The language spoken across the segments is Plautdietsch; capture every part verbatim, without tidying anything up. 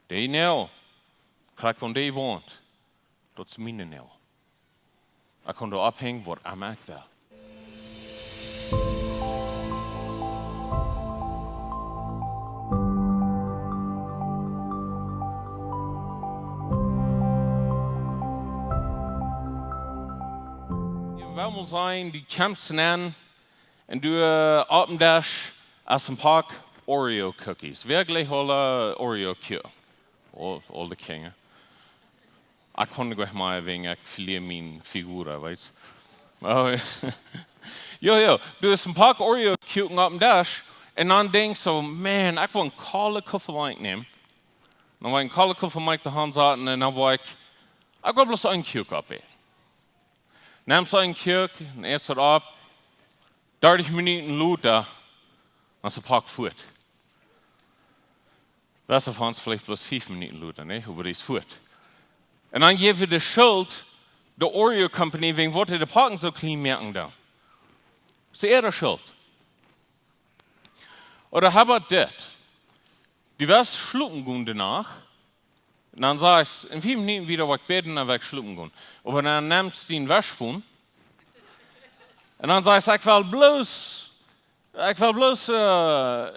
De Noagel, krakjt aun de Waunt, daut es miene Noagel. Ekj kaun doa opphenjen, wua emma ekj well. Wie wellen mol sajen, du kjemst nenn un doa, äh, oppem Desch es een Poak Oreo Cookies. Wäa jlikjt aule Oreo Cookies? Aul, aul de Kjinja. Ekj kaun nich mea, wäajen ekj velia miene Figur, weetst. Oh, jo, jo. Doa es een Poak Oreo Cookies oppem Desch. Un dan denkjst du: "Man, ekj well een koole Kuffel Malkj nämen." Dan well ekj een koole Kuffel Malkj doa han saten un dan well ekj, ekj well bloos een Cookie oppeten. Nemst een Cookie un ätst daut opp. Dartich Minuten lota, dan es daut Poak fuat. Best du von veleicht bloos fief Minuten lota, nä? Oba dee es fuat. Un dan jäwen wie de Schult de Oreo Company wäajen waut dee de Poaken soo kjlien moaken dan. Es äare Schult. Ooda how about dit? Du west schlopen gonen de Nacht. Un dan sajchst: "En fief Minuten wada woa ekj bäden, dan woa ekj schlopen gonen." Oba dan nemst du dien Washphone. Un dan sajchst: "Ekj well bloos, ekj well bloos, äh,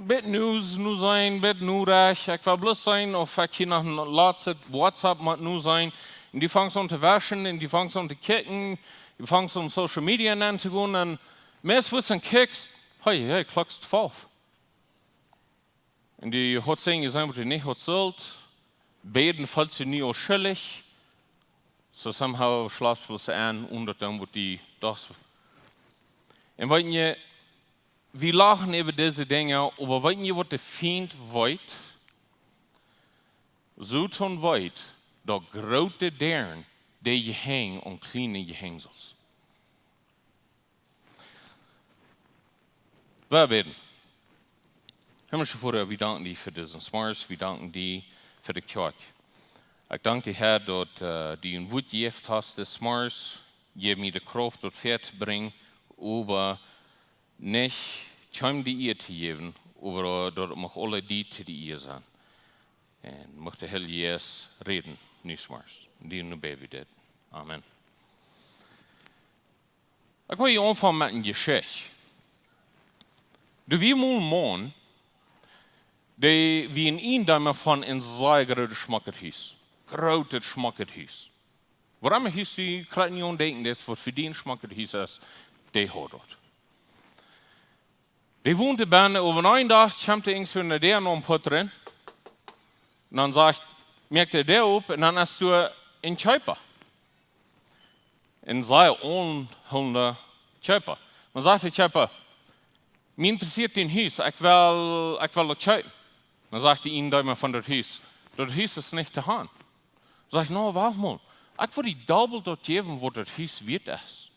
bät News nu seenen, bät Norecht. Ekj well bloos seenen, auf ekj hia noch een latstet WhatsApp mott nu seenen." Un du fangst aun to waschen, un du fangst aun to kjikjen, du fangst aun Social Media aun to gonen, un meist wurscht du kjikjst, hey, hey, Klock es twalf. Un du hast Dinja jeseenen, waut du nich hast sullt. Bäden felt sikj nu aul schuldich. So somehow schlapst du bloos en, un daut dan woat die doch. Un weetst du, wie lachen äwa dise Dinja, oba weetst du, waut de Fient weet? Soton weet, daut groote Däaren, dee jenjen aun kjliene Jenjsels. Wie bäden. Himmlischa Voda, wie danken die fa disen Morjes, wie danken die fa de Kjoakj. Ekj dank die, Herr, daut, äh, du een Wuat jejäft hast dis Morjes, jeff mie de Krauft, daut väatobrinjen, oba nich kjeenem de Ea to jäwen, oba daut et mucht aule die to de Ea sennen. Un mucht de Heilje Jeist räden, nu dis Morjes. En dienen Nomen bäd wie dit. Amen. Ekj well hia aunfangen met eene Jeschicht. Doa wia mol een Maun, dee wia een Iejendeema von een sea grootet schmocket Hus. Grootet schmocket Hus. Wuarom Hus, du kjrichst nu aun denkjen, daut waut fa die een schmocket Hus es, dee haud daut. Dee wond doa bennen, oba eenen Dach kjemt hee irjentwua no de Däa nenn, putren. Un dan sajcht, moakt hee de Däa op un dan es doa een Kjeepa. Een sea aunhoolenda Kjeepa. Dan sajcht de Kjeepa: "Mie interessieet dien Hus, ekj well, ekj well daut kjeepen." Dan sajcht de Iejendeema von daut Hus: "Daut Hus es nich to han." Sajcht: "No, wacht mol. Ekj woa die dobbelt daut jäwen, waut daut Hus wieet es.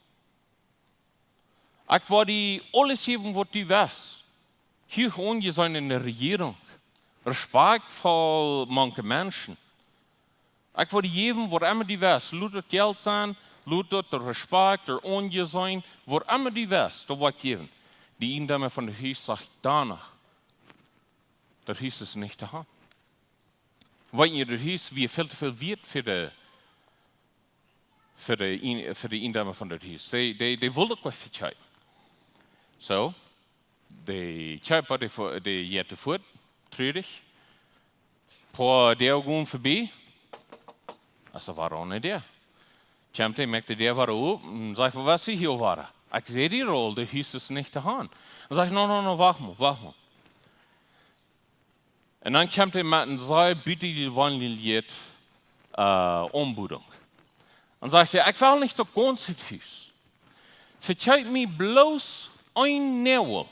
Ekj woa die aules jäwen, waut du west. Huach aunjeseenen en de Rejierunk. Respektvoll mank de Menschen. Ekj woa die jäwen, waut emma du west. Lot daut Jelt sennen, lot daut de Respekt, daut Aunjeseenen, waut emma du west, daut woa ekj jäwen." De Iejendeema von daut Hus sajcht: "Doano, daut Hus es nich to han." Weetst du, daut Hus wia väl to väl wieet fa de, fa de Ien-, fa de Iejendeema von daut Hus. Dee, dee, dee wull daut uk vekjeepen. So, de Kjeepa, dee fu-, dee jeit fuat, trurich. Poa Doag gonen verbie. Aus hee wada aun de Däa kjemt, hee moakt de Däa wada op un sajcht: "Waut west du hia wada? Ekj säd die aul, daut Hus es nich to han." Dan sajcht: "No, no, no, wacht mol, wacht mol." Un dan kjemt hee met eene sea butjewanelje, äh, Aunbodunk. Dan sajcht hee: "Ekj well nich daut gaunze Hus. Vekjeep mie bloos een Noagel."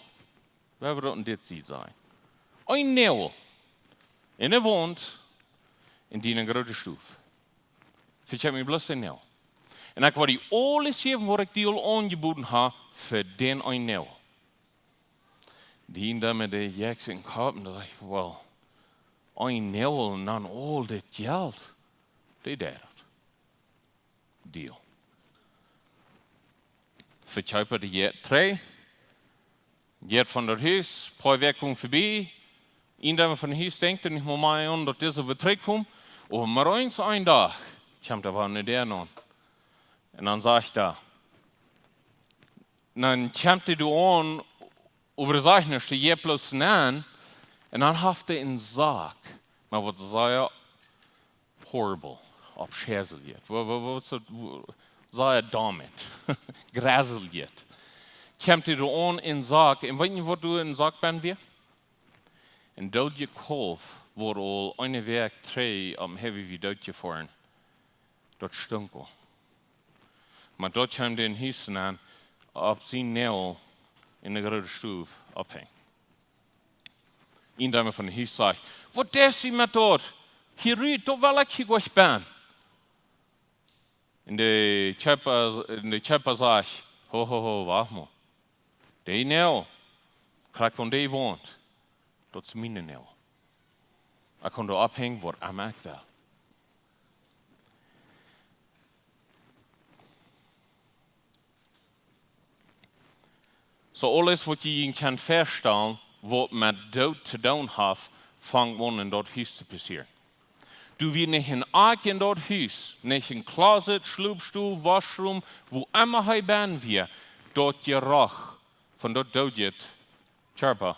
Wie wellen daut en dit Sied sennen. Een Noagel. En de Waunt, en diene groote Stow. Vekjeep mie bloos dän Noagel. Un ekj woa die aules jäwen, waut ekj die aul aunjeboden hab, fa dän eenen Noagel. Dee dan met de Jacks em Kopp un daut ekj: "Well, een Noagel un dan aul dit Jelt." Dee deed daut. Deal. Vekjeepa dee jeit trigj, jeit von daut Hus, poa Wäakj gonen verbie, Irjentwäa von hia denkjt nich mea aun, daut dise Betrakjunk, oba mau eent een Dach kjemt doa wada ne Däa aun. Un dan sajcht hee, dan kjemt hee doa aun, oba hee sajcht nuscht, hee jeit bloos nenn, un dan haft hee eenen Sak, mau waut sea horrible, aufscheißlich. Waut, waut, waut es daut? Waut, sea domm. Grässlich. Kjemt hee doa aun eenen Sak, un weetst du waut doa em Sak bennen wia? Een doodjet Kaulf, waut aul eene Wäakj trigj aum Highway wia dootjefoaren. Daut stunk aul. Mau daut kjeem hee en Hus nenn, opp sienen Noagel en de groote Stow opphenjen. Irjentwäa von daut Hus sajcht: "Waut deist du met daut? Hia rut, daut well ekj hia nich bennen." Un de Kjeepa, un de Kjeepa sajcht: "Ho, ho, ho, wacht mol. Dee Noagel, krakjt aun dee Waunt, daut es miene Noagel. Ekj kaun doa opphenjen waut emma ekj well." Soo aules waut jie junt kjennen väastalen, waut met Doot to doonen haft, fangt aun en daut Hus to passieren. Doa wia nich een Akj en daut Hus, nich een Closet, Schlopstow, Washroom, wua emma hee bennen wia, daut Jeruch von daut doodje Kjarpa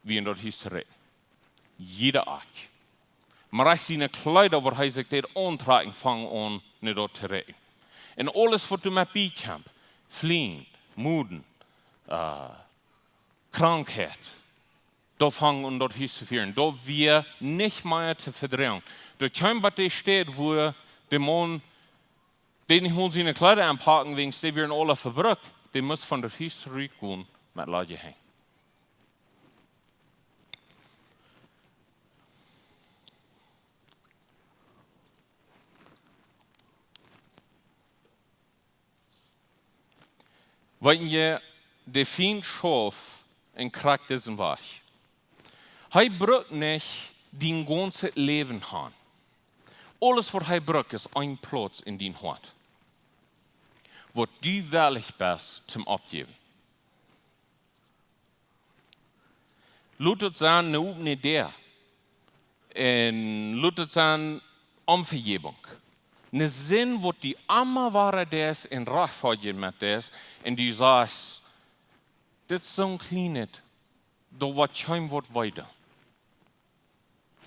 wia en daut Hus to rikjen. Jieda Akj. Mau uk siene Kjleeda, waut hee sikj deed auntrakjen, fangen aun no daut to rikjen. Un aules waut doa met bie kjemt, Flieen, Moden, äh, Krankheit, daut fangt aun daut Hus to fieren. Daut wia nich mea to vedroagen. Daut kjeem bie dee Städ, wua de Maun, dee nich mol siene Kjleeda aunpacken, wäajens dee wieren aula vebrukt, dee must von daut Hus rutgonen met ladje Henj. Weetst du, de Fient schauft en krakjt disen Wajch. Hee brukt nich dien gaunzet Läwen han. Aules waut hee brukt es een Plauz en dien Hoat, waut du wellich best toom oppjäwen. Lot daut sennen ne opne Däa. Un lot daut sennen Onvejäwunk. Ne Sind waut du emma wada deist un rajchtfoadich met deist. Un du sajchst: "Dit es soon kjlienet, daut woat kjeenem waut wee doonen.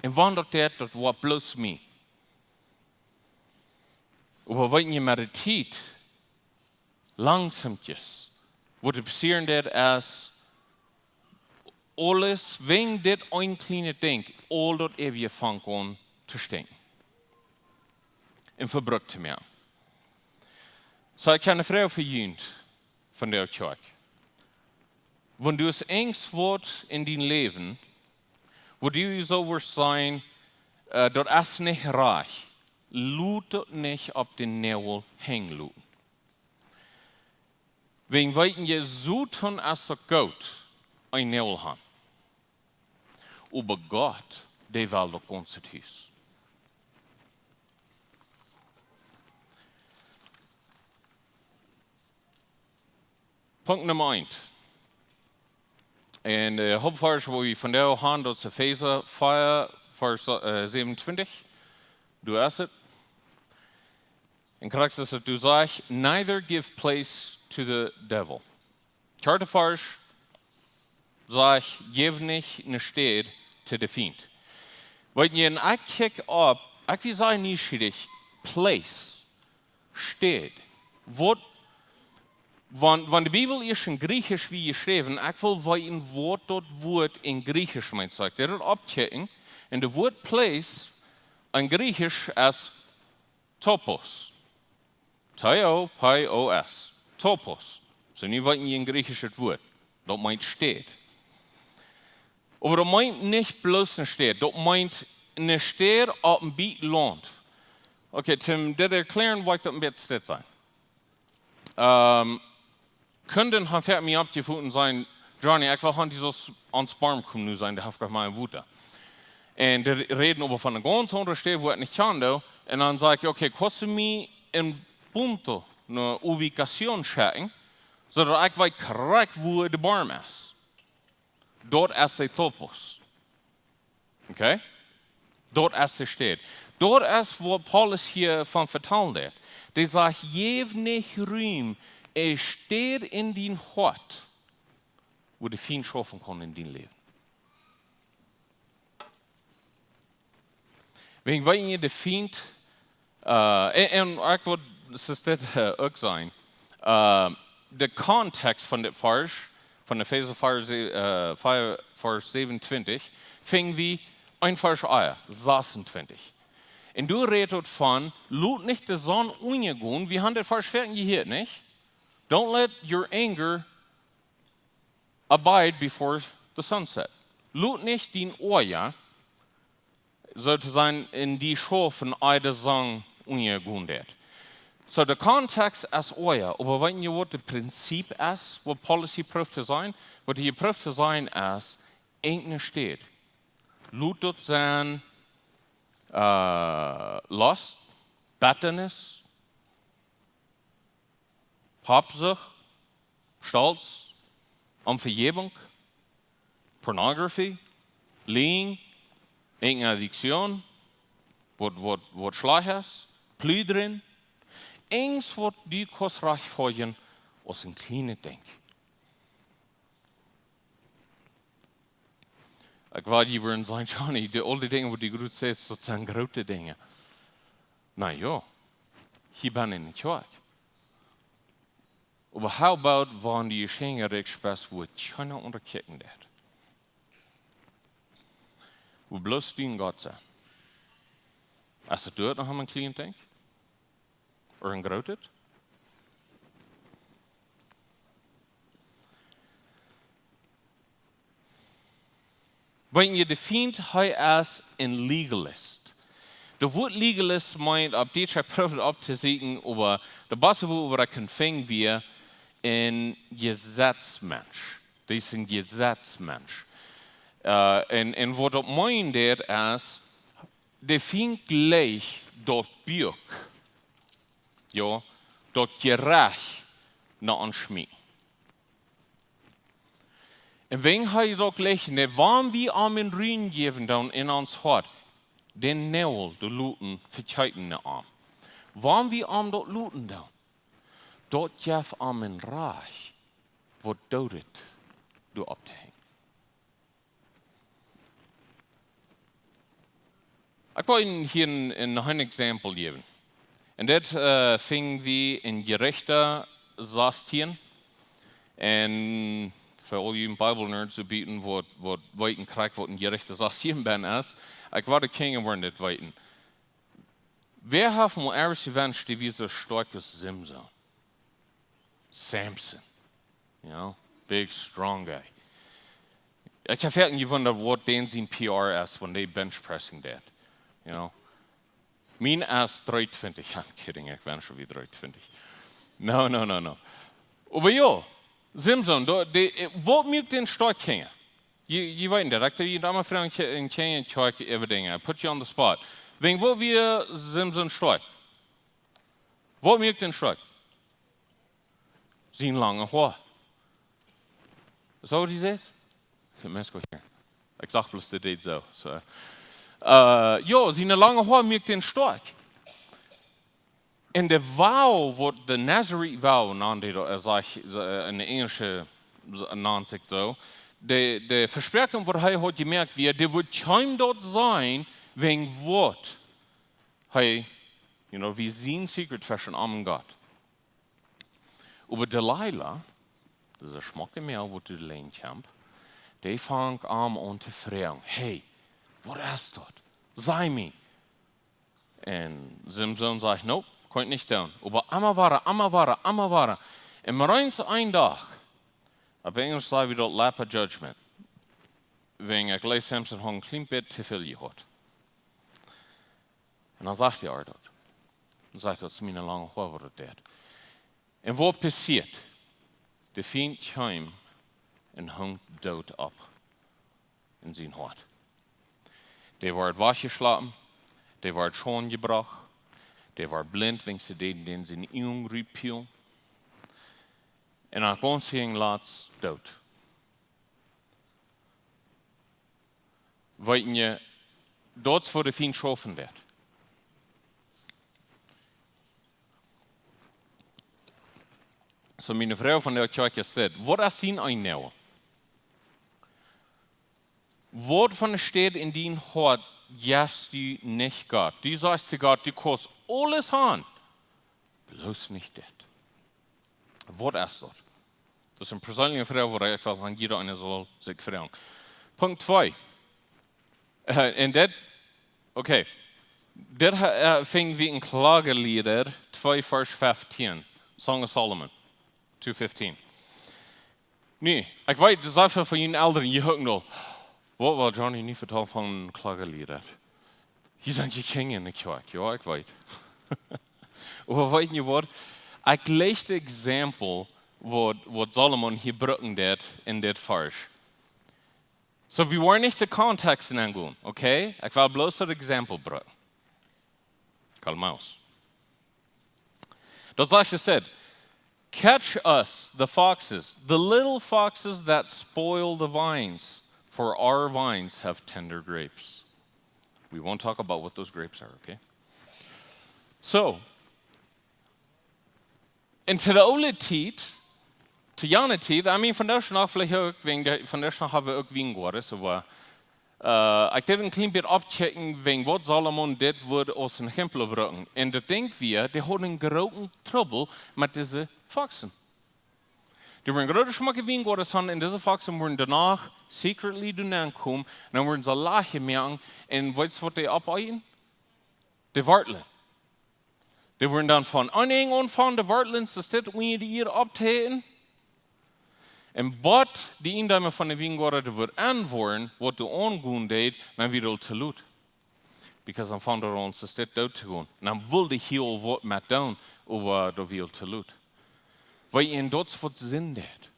Un wan daut deit, daut woat bloos mie." Oba weetst du, met de Tiet, langsaumkjes, waut doa passieren deit es, aules, wäajen dit een kjlienet Dinkj, aul daut äwaje fangt aun to stinkjen un vebrukt to moaken. Soo, ekj hab ne Froag fa junt von de Kjoakj. Wan du es irjent waut en dien Läwen, wua du soo wurscht sajen, äh, daut es nich rajcht, lot daut nich opp dän Noagel henjen loten. Wäajen, weetst du, Soton es daut goot, een Noagel han. Oba Gott, dee well daut gaunze Hus. Punkt Numma eent. Un, äh, Hauptvarsch, wua wie vondoag han, daut es Efeesa vea, Varsch, äh, säwenuntwintich. Doa es et. En krakjt es et, doa sajcht: "Neither give place to the devil." Kjarta Varsch sajcht: "Jeff nich ne Städ to de Fient." Weetst du, un ekj kjikj opp, ekj wia sea nieschierich, place, Städ. Waut, wan, wan de Bibel ieescht en Jriechisch wia jeschräwen, ekj well weeten, waut daut Wuat en Jriechisch meent. Soo ekj deed daut oppkjikjen, un daut Wuat place en Jriechisch es topos. T O P O S. Topos. Soo, nu weet jie en Jriechisch daut Wuat. Daut meent Städ. Oba daut meent nich bloos ne Städ. Daut meent ne Städ opp een bät Launt. Okay, toom dit erkjläaren, woa ekj daut een bät stell sennen. Ähm, Kunden haben ver mie oppjefoten un säden: "Johnny, ekj well han, du saust ons Boom komen nu seenen, dee haft grad mau Wota." Un dee räden äwa von ne gaunz aundre Städ, wua ekj nich kjan doo. Un dan saj ekj: "Okay, kaust du mie een punto, ne ubicación schekjen, soo daut ekj weet krakjt, wua de Boom es?" Daut es de topos. Okay? Daut es de Städ. Daut es waut Paulus hia von vetalen deed. Dee sajcht: Jeff nich Rum, eene Städ en dien Hoat, wua de Fient schaufen kaun en dien Läwen. Wäajen, weet jie, de Fient, äh, un, un ekj wudd, es dit, äh, uk sennen, äh, de Kontext von dit Varsch, von Efeesa vea, se-, äh, vea, Varsch säwenuntwintich, finj wie een Varsch ea, sasuntwintich. Un doa rät et von: Lot nich de Sonn unjagonen. Wie haben dit Varsch foaken jehieet, nich? Don't let your anger abide before the sunset. Lot nich dien Oaja, soo to sajen, en die schaufen, ea de Sonn unjagonen deit. So, de Kontext es Oaja, oba weet jie waut de Prinzip es, waut Paulus hia proowt to sajen? Waut hee proowt to sajen es, eene Städ. Lot daut sennen, äh, Lust, Bettanis, Habsucht, Stolz, Onvejäwunk, Pornografie, Lieen, eene Addiktion, waut, waut, waut schlajcht es, Pludren, aules waut du kaust rajchtfoadjen aus een kjlienet Dinkj. Ekj wull jie wudden sajen: Johnny, de, aul dee Dinja waut du jrods sajchst, daut sent groote Dinja. Na jo, hia benne Kjoakj. Oba how about wan du Jeschenkj rikjst, wua kjeena aundra kjikjen deit? Wua bloos du un Gott sent? Es daut doa noch een kjlienet Dinkj? Ooda een grootet? Weet jie, de Fient, hee es een Legalist. De Wort Legalist meent, opp Dietsch, ekj proowd daut opptosieekjen, oba de baste Wort waut ekj kunn finjen wia een Jesezmensch. Dee es een Jesezmensch. Äh, un, un waut daut meent es, de Fient jleicht daut Buak, jo, daut Jerecht no ons schmieten. Un wan hee daut jleicht, nä, wan wie am een Rum jäwen doonen en ons Hoat, dän Noagel doa loten vekjikjen no am. Wan wie am daut loten doonen, daut jeft am een Rajcht, waut doa daut doa opptohenjen. Ekj well junt hia een, een, een Example jäwen. Un dit, äh, finj wie en Jerechte sastieen. Un fa aul june Bible Nerds, soo bieten waut, waut weeten krakjt waut en Jerechte sastieen benne es. Ekj wull de Kjinja woaren dit weeten. Wäa haft mol ever jewenscht, dee wia soo stoakj aus Simson? Samson. You know, big, strong guy. Ekj hab foaken jewundat waut dän sien P R es, wan dee bench pressing deit. You know. Mien es dreeuntwintich. I'm kidding, ekj sie aul wada dreeuntwintich. No, no, no, no. Oba jo, Simson, doa, dee, waut muak dän stoakj, Kjinja? Jie, jie weeten daut, ekj doo junt emma froagen, een Kje-, een Kjinja, Kjoakj, äwa Dinja. I put you on the spot. Wäajen waut wia Simson stoakj? Waut muak dän stoakj? Sien langet Hoa. Soo, dee es? Ekj meen, ekj sach bloos, dee deed soo. So. Äh, jo, sien langet Hoa muak dän stoakj. Un de Vow, waut de Nazarite Vow nand, dee, äh, saj, äh, en Enjlisch, äh, nant sikj soo, de, de Vespräakjunk waut hee haud jemoakt wia, dee wudd kjeen daut sennen, wäajen waut hee, you know, wia sien secret tweschen am un Gott. Oba Delilah, dise schmocke Mejal, waut doa aulahaunt kjemt, dee fangt am aun to froagen: Hey, waut es daut? Saj mie. Un Simson sajcht: Nope, kaun ekj nich doonen. Oba emma wada, emma wada, emma wada. Un mau eens een Dach, opp Enjlisch saj wie daut Lap of Judgment. Wäajen ekj jleew Simson haud een kjlien bät too väl jehaut. Un dan sajcht hee äa daut. Dan sajcht hee: Daut es mien langet Hoa waut daut deit. Un waut passieet? De Fient kjeem un hunk doot opp en sien Hoat. Dee wort wajchjeschloten, dee wort schaunjebrocht, dee wort blint, wäajen see deeden dän siene Uagen rutpulen. Un dan kjeem hee latst doot. Weet jie, Daut es woo de Fient schaufen deit. So, miene Froag von de Kjoakj es dit: Waut es sien Ennämen? Waut von de Städ en dien Hoat jefst du nich Gott? Du sajchst to Gott, du kaust aules han, bloos nich dit. Waut es daut? Daut es eene perseenelje Froag, waut ekj well aun jieda eena saul sikj froagen. Punkt twee. Äh, un dit, okay. Dit ha-, äh, finj wie en Klagelied twee, Varsch fefteen. Song of Solomon, two fifteen. Nu, ekj weet, daut sent väl von june Elren, jie hucken aul: Waut well Johnny nu vetalen von Klagelied? Jie sent jekjinjen, ekj huak, jo, ekj weet. Oba weet jie waut? Ekj jleich daut Exempel, waut, waut Solomon hia brucken deed en dit Varsch. So, wie woaren nich de Kontext aungonen, okay? Ekj well bloos daut Exempel brucken. Karl Maus. Daut sajcht, hee said, "Catch us, the foxes, the little foxes that spoil the vines, for our vines have tender grapes." We won't talk about what those grapes are, okay? So, un to de oole Tiet, to jane Tiet, I mean, vondoag noch veleicht uk, wäajen de, vondoag noch hab wie uk Wiengoaden, oba, äh, ekj deed een kjlien bät oppchecken, wäajen waut Solomon dit wudd aus een Exempel brucken. Un daut denkj wie, dee hauden grooten Trubbel met dise Foxen. Dee wieren groote schmocke Wiengoaden han, un dise Foxen wieren doano secretly doa nenkomen, un dan wieren see Lajch moaken, un weetst waut dee oppäten? De Wartlen. Dee wieren dan von een Enj aun von de Wartlen, see sent unja de Ieed opptoäten. Un bat dee Iejendeema von de Wiengoaden doa wada aun wieren, waut doa aungonen deed, dan wia daut to lot. Because dan fungen dee aun, see sent doot to gonen. Dan wull hee aul waut met doonen, oba daut wia to lot. Wiels en daut es waut Sind deit.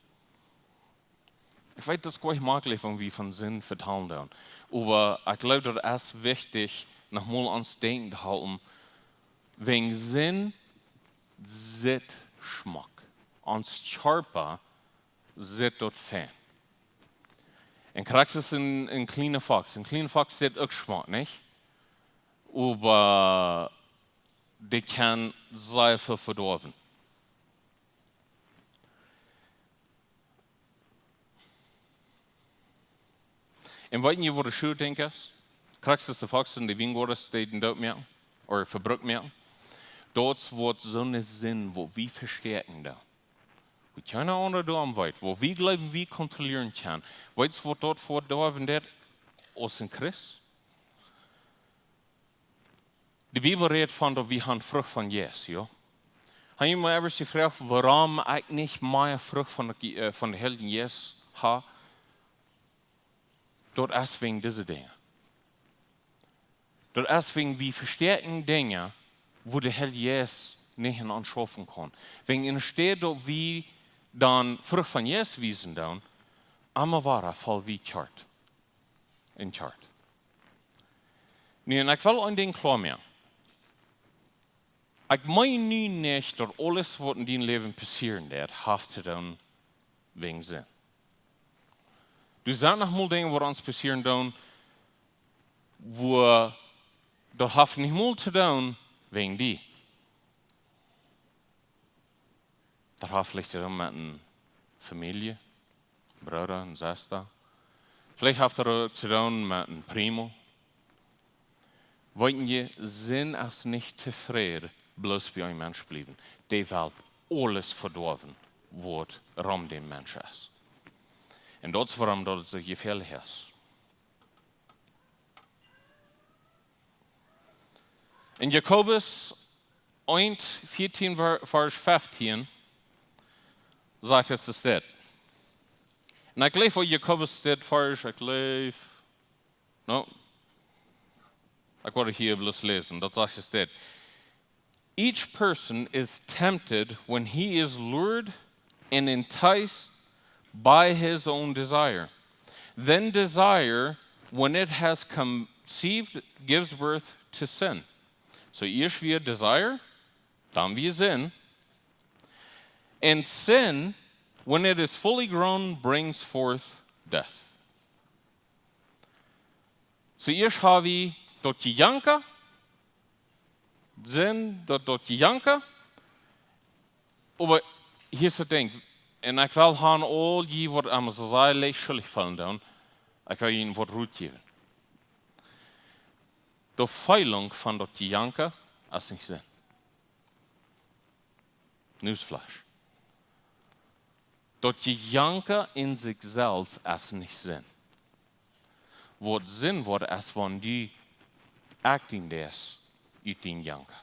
Ekj weet, daut es goanich maklich, wan wie von Sind vetalen doonen. Oba ekj jleew, daut es wichtich, noch mol aun daut denkjen to hoolen, wäajen Sind sitt schmock. Ons Kjarpa sitt daut fein. Un krakjt soo aus een, een kjliena Fox. Een kjliena Fox sitt uk schmock, nich? Oba dee kaun sea väl vedoawen. Un weet jie, waut de Schult es? Krakjt soo aus de Foxen de Wiengoaden deeden doot moaken, ooda vebruck moaken. Daut woat soone Sind, waut wie vestäakjen dan. Waut kjeena aundra doaraun weet, waut wie jleewen, wie kontrollieren kjennen. Weetst waut daut vedoawen deit aus een Christ? De Bibel rät von daut wie han Frucht von Jeist, jo? Ha jie mol ever jefroacht, wuarom ekj nich mea Frucht von de, äh, von de Heilje Jeist ha? Daut es wäajen dise Dinja. Daut es wäajen wie vestäakjen Dinja, wua de Heilje Jeist nich en ons schaufen kaun. Wäajen enne Städ daut wie dan Frucht von Jeist wiesen doonen, emma wada foll wie Kjoakj. En Kjoakj. Nu, un ekj well een Dinkj kloa moaken. Ekj meen nu nich daut aules waut en dien Läwen passieren deit, haft to doonen wäajen Sind. Doa sent noch mol Dinja, waut ons passieren doonen, wua daut haft nich mol to doonen wäajen die. Daut haft veleicht to doonen met eene Famielje, Brooda un Sesta. Veleicht haft daut to doonen met een Primo. Weet jie, Sind es nich tofräd, bloos bie een Mensch bliewen. Dee well aules vedoawen, waut rom dän Mensch es. Un daut es wuarom daut soo jefäalich es. En Jakobus eent, vieetieen, Ver-, Varsch feftieen, sajcht et dit. Un ekj jleew, waut Jakobus dit Varsch, ekj jleew, no, ekj well hia bloos läsen, daut sajcht et dit. Each person is tempted when he is lured and enticed by his own desire. Then desire, when it has conceived, gives birth to sin. So ieescht wia desire, dan wia Sind. And sin, when it is fully grown, brings forth death. So ieescht ha wie Daut Jejanka, Sind, daut, daut Jejanka. Oba hia es daut Dinkj. Un ekj well han aul jie waut emma soo sea leicht schuldich feelen doonen, ekj well junt waut Rot jäwen. De Feelunk von daut Jejanka es nich Sind. Newsflash. Daut Jejanka en sikj selfst es nich Sind. Waut Sind woat es, wan du acting deist ut dien Janka.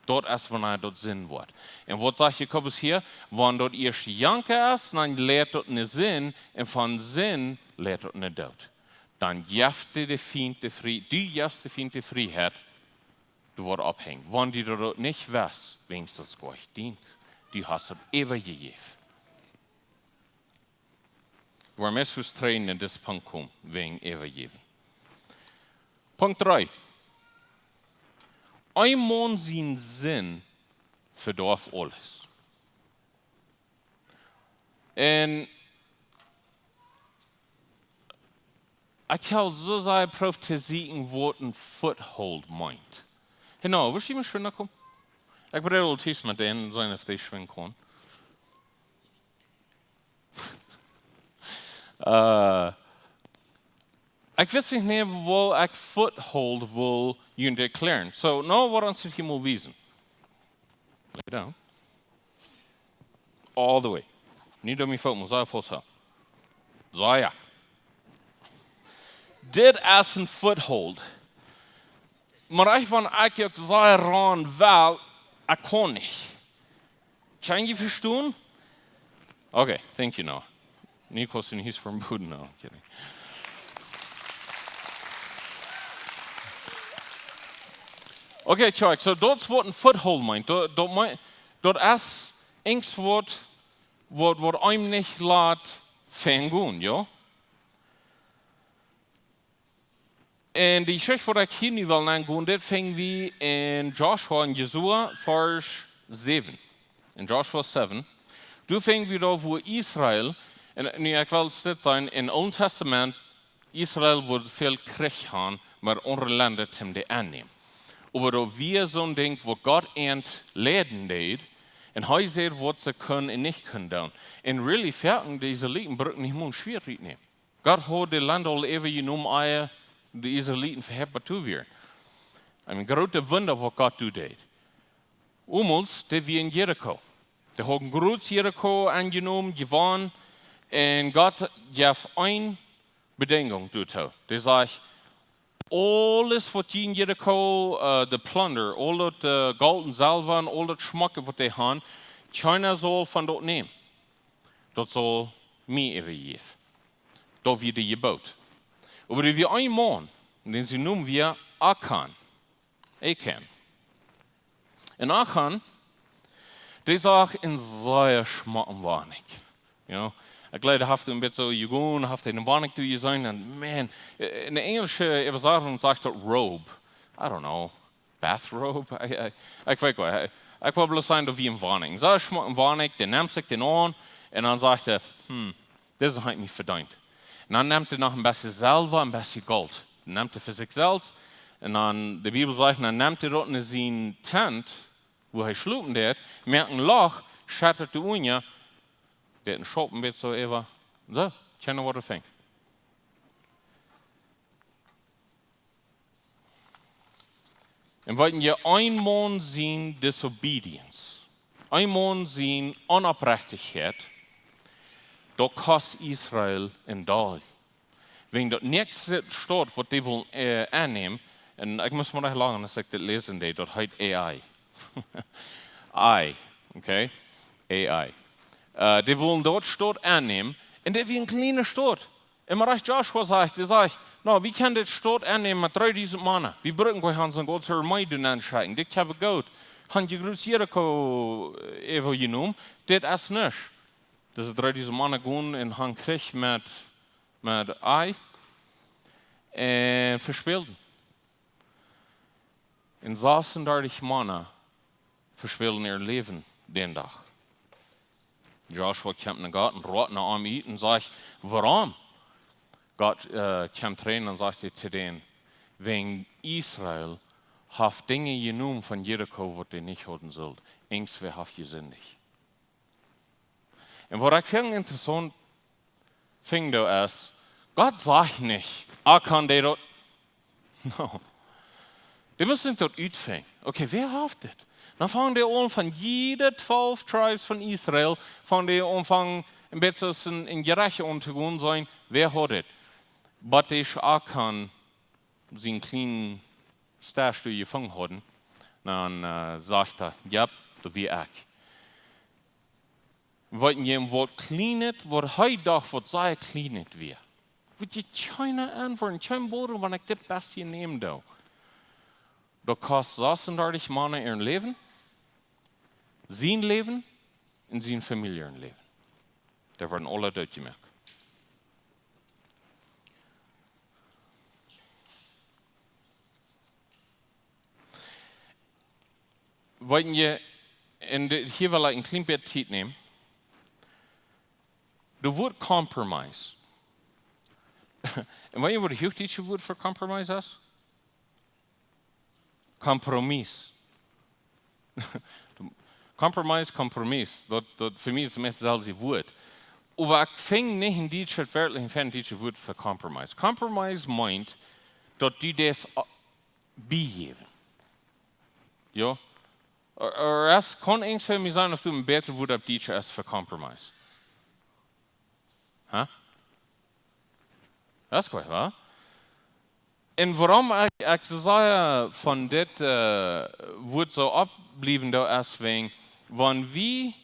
Daut es, wanea daut Sind woat. Un waut sajcht Jakobus hia? Wan daut ieescht Janka es, dan leit daut no Sind, un von Sind leit daut no Doot. Dan jeft dee de Fient de Frie-, du jefst de Fient de Frieheit, du woascht opphenjen. Wan du daut nich wist, wiels daut es nich dien. Du hast daut äwajejäft. Wuarom es frustrierend en dis Punkt komen, wäajen äwajäwen. Punkt dree. Een Maun sien Sind vedoaft aules. Un ekj hab soo sea jeprooft to seenen waut een foothold meent. Genau, wua sie wie schon komen? Ekj bedoel aul ties met dän sennen, auf dee schwingen kaun. Äh, ekj wist nich mea, wua ekj foothold wull junt erkjlären. So, nu woa wie ons dit hia mol wiesen. Lay down. All the way. Nich om mie foot, mott sea faust hoolen. Soo, jo. Dit es een foothold. Mau ekj, wan ekj uk soo raun well, ekj kaun nich. Kjenn jie vestonen? Okay, thank you, Noah. Nikos in his from Buddha, no, I'm kidding. Okay, kjikj, so daut es waut een foothold meent. Daut, daut meent, daut es irjent waut, waut, waut eenem nich lat von gonen, jo? Un de Jeschicht, waut ekj hia nu well aungonen, dit finj wie en Joshua un Josua, Varsch säwen. En Joshua seven. Doa finj wie daut, wua Israel, un nu ekj well dit sajen, em Oolen Tastament, Israel wudd väl Kjrich han, met aundre Lenda toom dee aunnämen. Oba daut wia soon Dinkj, wua Gott an leiden deed, un hee säd, waut see kunnen un nich kunnen doonen. Un really, foaken, de Israeliten bruckten nich mol een Schwieet rutnämen. Gott haud de Lenda aul äwajenomen, ea de Israeliten veheppet to wieren. Een grootet Wunda, waut Gott doa deed. Omols, dee wia en Jericho. Dee hauden groots Jericho aunjenomen, jewonnen. Un Gott jeef eene Bedingung doatoo. Dee sajcht, aules waut jie en Jericho, äh, de Plunder, aul daut, äh, Golt un Selwa un aul daut Schmocke waut dee han, kjeena saul von daut nämen. Daut saul mie äwajäft. Daut wia de Jebott. Oba doa wia een Maun, dän see nomen wia Achan. Achan. Un Achan, dee sach een sea schmocken Wonnicht. Jo, ekj jleew, hee haft een bät soo jegonen, haft eene Wonnicht doa jeseenen, un man, en de enjelsche Äwasajunk sajcht daut robe. I don't know. Bathrobe? Ekj, ekj, ekj weet nich. Ekj, ekj well bloos sajen, daut wia een Wonnicht. Soo schmock een Wonnicht, dee nemt sikj dän aun, un dan sajcht hee, hm, dit hab ekj nich vedeent. Un dan nemt hee noch een bät Selwa, een bät Golt. Nemt hee fa sikj selfst. Un dan, de Bibel sajcht, dan nemt hee daut en sien Tent, wua hee schlopen deed, moakt een Loch, schett daut doa unja, deit een Schaup een bät soo äwa. Soo, kjeena woat daut finjen. Un weet jie, een Maun sien Disobedience, een Maun siene Onopprechtichkjeit, daut kost Israel een Deel. Wäajen daut näakjste Staut, waut dee wullen, äh, aunnämen, un ekj mott mau noch lang, aus ekj dit läsen deed, daut heet Ai. Ai, okay? Ai. Äh, dee wullen daut Staut aunnämen, un daut wia een kjliena Staut. Un mau rajcht Joshua sajcht, dee sajcht, nu, wie kjennen dit Staut aunnämen met dreedusent Mana. Wie brucken goanich aun soon Gott sien Armee doonen aunschicken. Dit kjenn wie goot. Han jie groots Jericho, äh, äwajenomen. Dit es nuscht. Dise dreedusent Mana gonen un han Kjrich met, met Ai. Un vespälen. Un sasundartich Mana vespälen äa Läwen dän Dach. Joshua kjemt no Gott un roat no am ut un sajcht, wuarom? Gott, äh, kjemt rein un sajcht to dän, Wäajen Israel haft Dinja jenomen von Jericho, waut dee nich hauden sullt. Irjentwäa haft jesindicht. Un waut ekj väl interessaunt finj, doa es, Gott sajcht nich, Achan deed daut. No. Dee musten daut utfinjen. Okay, wäa haft dit? Dan fangen dee aun von jede twalf Tribes von Israel, fangen dee aun, fangen een bät aus een, een Jerecht auntogonen, sajen, wäa haft dit? Waut es Achan sien kjlienen Stasch doa jefungen hauden, dan, äh, sajcht hee, jo, daut wia ekj. Weet jie, waut kjlienet, waut hee docht, waut sea kjlienet wia. Wudd je kjeene Auntwuat, kjeen Bodem, wan ekj dit bestje nämen doo. Daut kost sasuntachentich Mana äa Läwen, sien Läwen un sien Famieljeläwen. Dee worden aula dootjemoakt. Weet jie, un de, hia well ekj een kjlien bät Tiet nämen. Daut Wuat compromise. Un weet jie, waut daut huachdietsche Wuat fa compromise es? Kompromiss. Compromise, Kompromiss, daut, daut fa mie es daut meist daut selwje Wuat. Oba ekj finj nich een dietschet, werkjlich een dietschet Wuat fa compromise. Compromise meent, daut du daut, äh, biejäwen. Jo? Ooda, ooda es, kaun irjentwäa mie sajen, auf du een bätret Wuat opp Dietsch hast fa compromise? Huh? Daut es goot, wa? Un wuarom ekj, ekj soo sea von dit, äh, Wuat soo aufbliewen doo, es wäajen, wan wie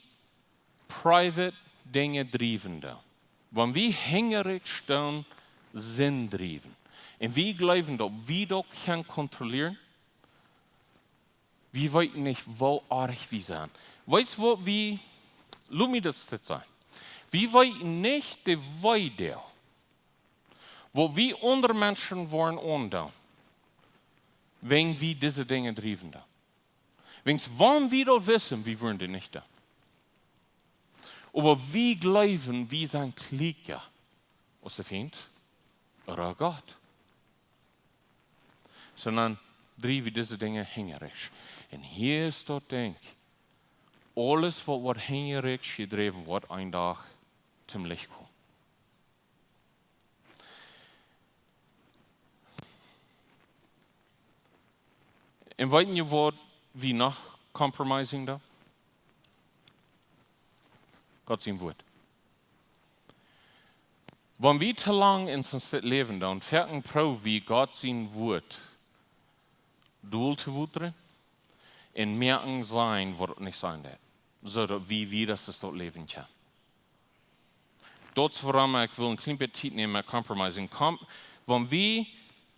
private Dinja driewen doo, wan wie hinjarikj stonen, Sind driewen, un wie jleewen, daut wie daut kjennen kontrollieren, wie weeten nich, woo oajch wie sent. Weetst waut, wie, lot mie daut dit sajen. Wie weeten nich de Weedoag, waut wie aundre Menschen woaren aundoonen, wan wie dise Dinja driewen doo. Wiels wan wie daut wisten, wie wudden dee nich doonen. Oba wie jleewen, wie sent kjliekja aus de Fient ooda Gott. Sonda driew wie dise Dinja hinjarikj. Un hia es daut Dinkj. Aules waut woat hinjarikj jedräwen, woat een Dach toom Licht komen. Un weet jie waut wie noch compromising doonen? Gott sien Wuat. Wan wie too lang en soon Stekj läwen, dan foaken proow wie Gott sien Wuat dol to wotren un moaken sennen waut daut nich sennen deit, soo daut wie, wie daut es daut Läwen kjennen. Daut es wuarom ekj well een kjlien bät Tiet nämen met compromising. Com-, wan wie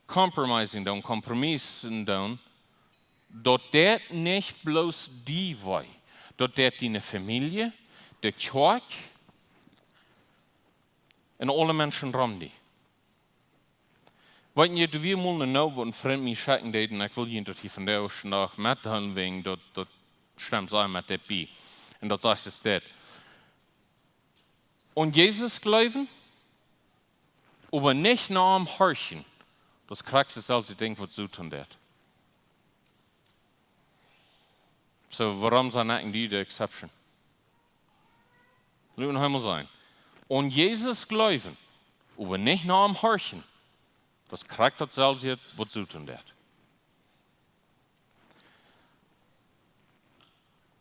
compromising doonen, Kompromissen doonen, daut deit nich bloos die wee, daut deit diene Famielje, de Kjoakj un aule Menschen rom die. Weet jie, doa wia mol een Noot, waut een Frint mie schekjen deed, un ekj well junt daut hia vondoag, vondoag metdeelen, wäajen daut, daut stemt sea met dit bie. Un daut sajcht es dit: Aun Jesus jleewen, oba nich no am horchen, daut es krakjt daut selwje Dinkj, waut Soton deit. Soo, wuarom sent ekj un du de exception? Lot mie noch eemol sajen. Aun Jesus jleewen, oba nich no am horchen, daut es krakjt daut selwje, waut Soton deit.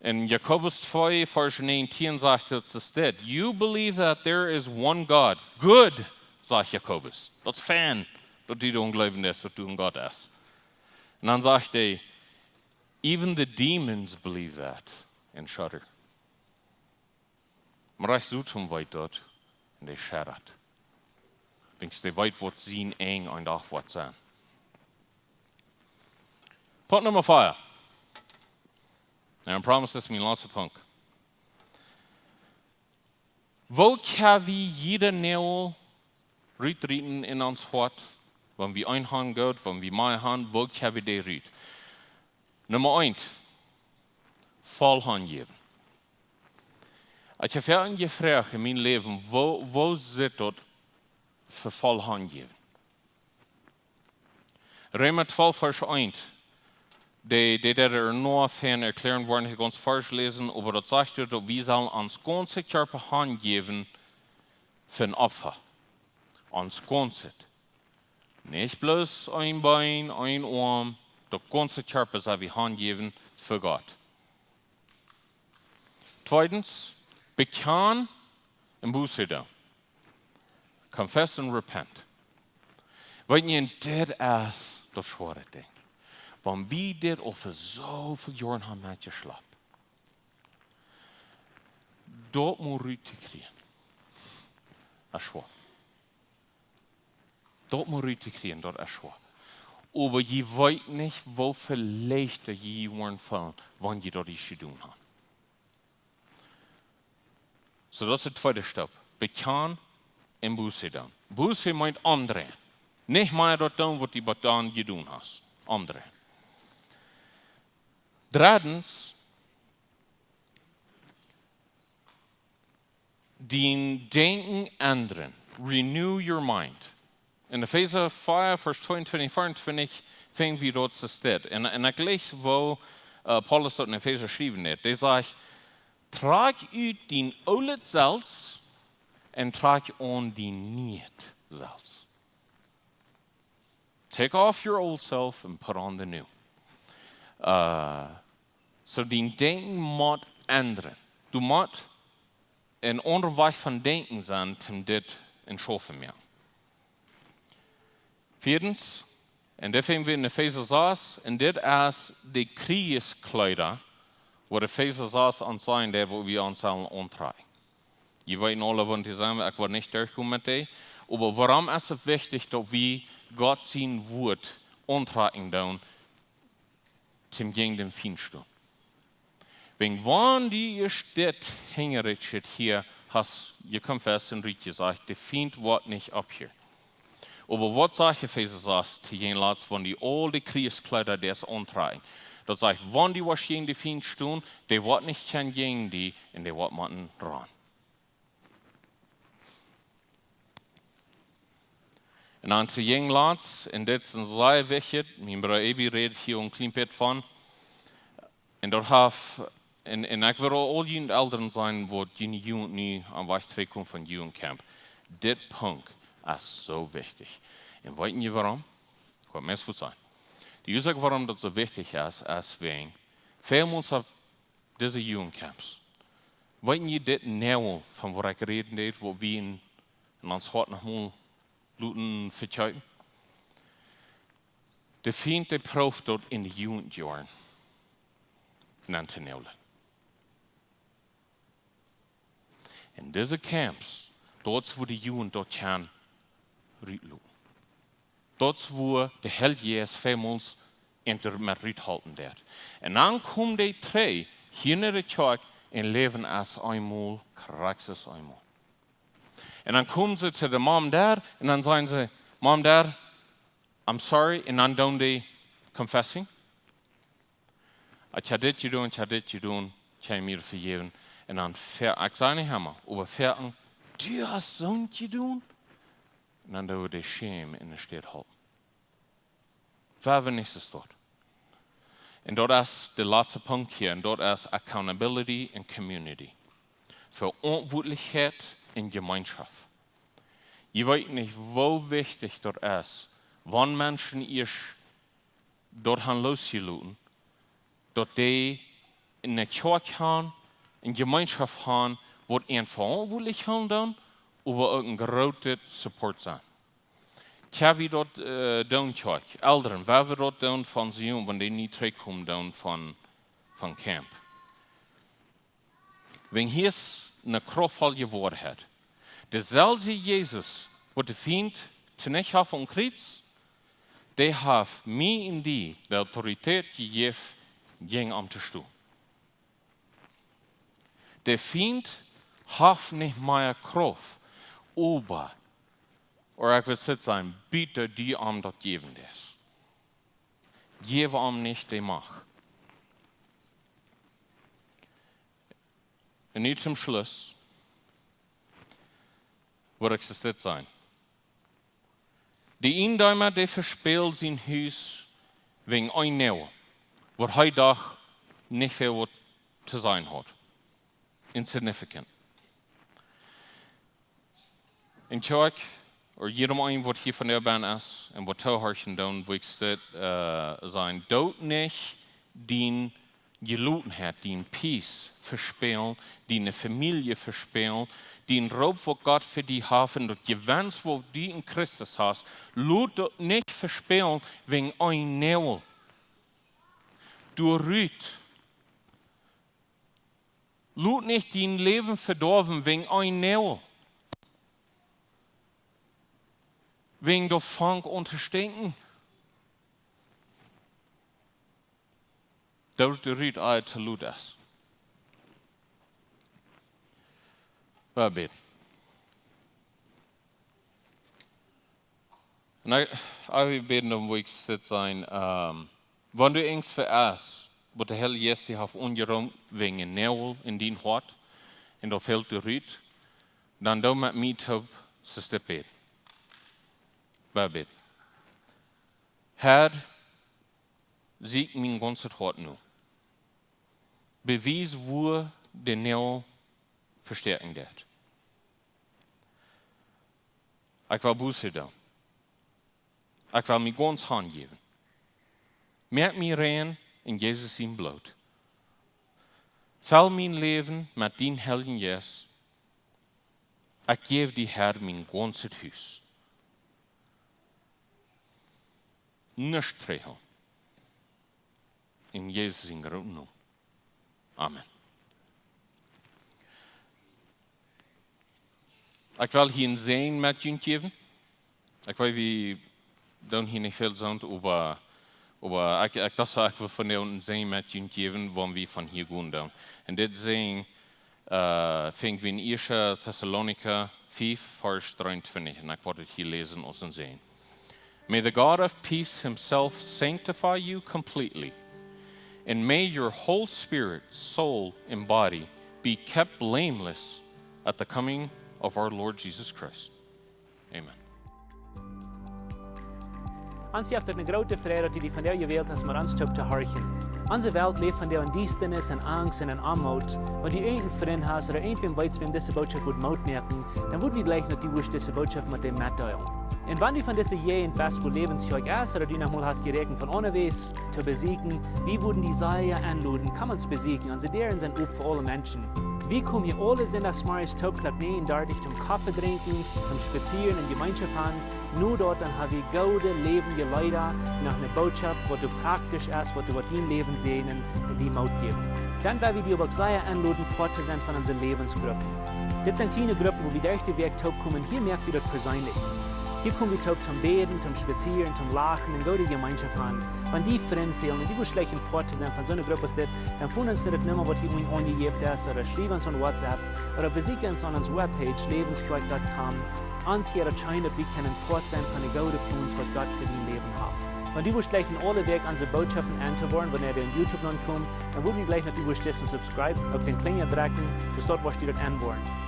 En Jakobus twee, Varsch negentieen sajcht daut es dit: You believe that there is one God. Good, sajcht Jakobus. Daut es fein, daut du doaraun jleewen deist, daut doa een Gott es. Un dan sajcht hee: Even the demons believe that and shudder. Mau rajcht Soton weet daut un dee scheddat. Wiels dee weet, waut sien Enj een Dach woat sennen. Punkt Numma vea. Un I promise, daut es mien latsta Punkt. Woo kjenn wie jieda Noagel rutrieten en ons Hoat? Wan wie een han goot, wan wie mea han, woo kjenn wie dee rut? Numma eent, voll hanjäwen. Ekj hab väl jefroacht en mien Läwen, woo, woo sitt daut fa voll hanjäwen? Reema twalf, Varsch eent. Dee, dee, dee doa noch von erklären, woaren hia gaunz Varsch läsen, oba daut sajcht doa, daut wie sellen ons gaunzen Kjarpa hanjäwen fa een Opfa. Ons gaunzet. Nich bloos een Been, een Oarm, daut gaunze Kjarpa sell wie hanjäwen fa Gott. Tweedens, bekjanen un Buße doonen. Confess and repent. Weet jie, dit es daut schwoare Dinkj. Wan wie dit äwa soo väl Joaren haben metjeschlapt, daut mau rut to kjrieen, es schwoa. Daut mau rut to kjrieen, daut es schwoa. Oba jie weeten nich, woo väl leichta jie woaren feelen, wan jie daut ieescht jedonen haben. Soo, daut es de tweede Stap. Bekjanen un Buße doonen. Buße meent omdreien. Nich mea daut doonen, waut jie bat dan jedonen haben. Omdreien. Dreddens, dien Denkjen endren. Renew your mind. En Efeesa vea, Varsch tweeuntwintich, veeauntwintich finj wie daut soo steit. En, en ekj läs, woo, äh, Paulus daut en Efeesa schriewen deed. Dee sajcht: "Trakj ut dien oolet selfst un trakj aun dien nieet selfst." Take off your old self and put on the new. Äh, soo dien Denkjen mott endren. Du motst een aundra Wajch von Denkjen sennen, om dit en schaufen moaken. Vieedens, un dit finj wie en Efeesa sas, un dit es de Kjrichskjleeda, waut Efeesa sas ons sajen deed, waut wie ons sellen auntrakjen. Jie weeten aule, waut dee sent, ekj woa nich derchkomen met dee. Oba wuarom es et wichtich, daut wie Gott sien Wuat auntrakjen doonen, toom jäajen dän Fient stonen? Wäajen wan du ieescht dit hinjarichtet hia hast, jie confess un rut jesajcht, de Fient woat nich opphieren. Oba waut sajcht Efeesa sas, to jäajen latst, wan du aul de Kjrichskjleeda deist auntrakjen? Daut sajcht, wan du woascht jäajen dän Fient stonen, dee woat nich kjennen jäajen die un dee woat motten rannen. Un dan to jäajen latst, un dit es sea wichtich, mien Brooda Ebi räd hia een kjlien bät von, un daut haft, un, un ekj well aul june Elren sajen, waut june Jugend nu aum Wajch trigjkomen von Jugendcamp. Dit Punkt es soo wichtich. Un weet jie wuarom? Ekj woa meist waut sajen. De Uasoak, wuarom daut soo wichtich es, es wäajen, väl mol es dise Jugendcamps. Weet jie dit nu, von waut ekj räden deed, waut wie en, en ons Hoat noch mol loten vekjeepen? De Fient, dee proowt daut en de Jugendjoaren aun to näajen. En dise Camps, daut es wua de Jugend daut kjennen rutloten. Daut es wua de Heilje Jeist väl mol an doamet ruthalpen deed. Un dan komen dee trigj hia no de Kjoakj un läwen aus eemol, krakjt aus eemol. Un dan komen see to de Mom, Dad un dan sajen see: "Mom, Dad, I'm sorry." Un dan doonen dee confessing. "Ekj hab dit jedonen, ekj hab dit jedonen, kjenn jie mie vejäwen?" Un dan ver-, ekj saj nich emma, oba foaken: "Du hast soont jedonen?" Un dan doo wie dee schämen un de Städ hoolen. Woa wie nich soo stoakj. Un daut es de latste Punkt hia, un daut es accountability and community. Veauntwuatlichkjeit un Jemeenschoft. Jie weeten nich, woo wichtich daut es, wan Menschen ieescht daut han losjeloten, daut dee ne Kjoakj han, ne Jemeenschoft han, waut an veauntwuatlich han doonen, oba uk een grootet Support sennen. Tja, wie daut, äh, doonen, Kjoakj, Elren, woa wie daut doonen von Zion, wan dee nu trigjkomen doonen von, von Camp? Wäajen hia es ne kraftvolle Woarheit. Deselwje Jesus, waut de Fient tonicht haft aum Kjriez, dee haft mie un die de Autoritäet jejäft, jäajen am to stonen. De Fient haft nich mea Krauft, oba, ooda ekj well soo sajen, bitte die am daut jäwen, daut es. Jäw am nich de Macht. Un nu toom Schluss, woa ekj dit sajen. De Iejendeema, dee vespäld sien Hus wäajen een Noagel, waut hee docht nich väl waut to sennen haud. Insignificant. Un Kjoakj, ooda jieda een waut hia vondoag es un waut toohorchen deit, wudd ekj dit, äh, sajen: Doo nich diene Jelotenheit, diene Peace vespälen, diene Famielje vespälen, dän Roop waut Gott fa die haft un daut Jewenst waut du en Christus hast, lot daut nich vespälen wäajen een Noagel. Doo rut. Lot nich dien Läwen vedoawen wäajen een Noagel. Wäajen daut fangt aun to stinkjen. Doo rut, ea daut too lot es. Wie bäden. Un ea wie bäden, dan wudd ekj dit sajen, ähm, wan du irjentwaut hast, waut de Herr Jesus haft aunjeroamt wäajen een Noagel en dien Hoat, un daut fält die rut, dan doo met mie toop, soo aus dit bäden. Wie bäden. Herr, sieekj mien gaunzet Hoat nu. Bewies, wua de Noagel vestäakjen deit. Ekj well Buße doonen. Ekj well mie gaunz hanjäwen. Moak mie rein en Jesus sien Bloot. Fell mien Läwen met dien Heiljen Jeist. Ekj jäw die, Herr, mien gaunzet Hus. Nuscht trigj. En Jesus sienen grooten Nomen. Amen. Ekj well hia een Säajen met junt jäwen. Ekj weet, wie doonen hia nich väl soont, oba, oba ekj, ekj docht, ekj well vondoag een Säajen met junt jäwen, wan wie von hia gonen doonen. Un dit Säajen, äh, finj wie en Ieeschte Tessalonicha fiew, Varsch dreeuntwintich, un ekj woa dit hia läsen aus een Säajen. May the God of peace himself sanctify you completely, and may your whole spirit, soul, and body be kept blameless at the coming of our Lord Jesus Christ. Amen. Ons jeft et eene groote Freid, daut du die vondoag jewält hast, met ons toop to horchen. Onse Welt läft vondoag en Diestanis, en Angst un en Oamoot. Wan du irjent een Frint hast ooda irjentwäm weetst, wäm dise Bootschoft wudd Moot moaken, dan wudd wie jleichen, daut du wurscht dise Bootschoft met däm metdeelen. Un wan du von dise Jäajent best, wua Läwens Kjoakj es, ooda du noch mol hast jeräakjent von aundawäajes to besieekjen, wie wudden die sea enloden, komm ons besieekjen. Onse Däaren sent op fa aule Menschen. Wie komen hia aule Sindachsmorjes toop Klock näajen dartich toom Koffe drinkjen, toom spazieren un Jemeenschoft haben. Nu daut, dan ha wie goode läwendje Leeda, noch eene Bootschoft, waut praktisch es, waut, waut dien Läwen säajnen un die Moot jäwen. Dan well wie die uk sea enloden, Poat to sennen von onse Läwensgruppen. Dit sent kjliene Gruppen, wua wie derch de Wäakj toop komen. Hia moak wie daut perseenlich. Hia kom wie toop toom bäden, toom spazieren, toom lachen un goode Jemeenschoft haben. Wan die Frind fälen un du wurscht jleichen Poat to sennen von soone Grupp aus dit, dan foon ons no de Numma, waut hia unjen aunjejäft es, ooda schriew ons aun WhatsApp, ooda besieekj ons aun onse Webpage, läwens kjoakj dot com. Ons jeit daut scheen, daut wie kjennen Poat sennen von de goode Plons, waut Gott fa dien Läwen haft. Wan du wurscht jleichen aule Wäakj onse Bootschoften enn to woaren, wan dee opp YouTube nopp komen, dan wudd wie jleichen, daut du wurscht disen subscribe, uk dän Klinja drekjen, soo daut du wurscht enn woaren.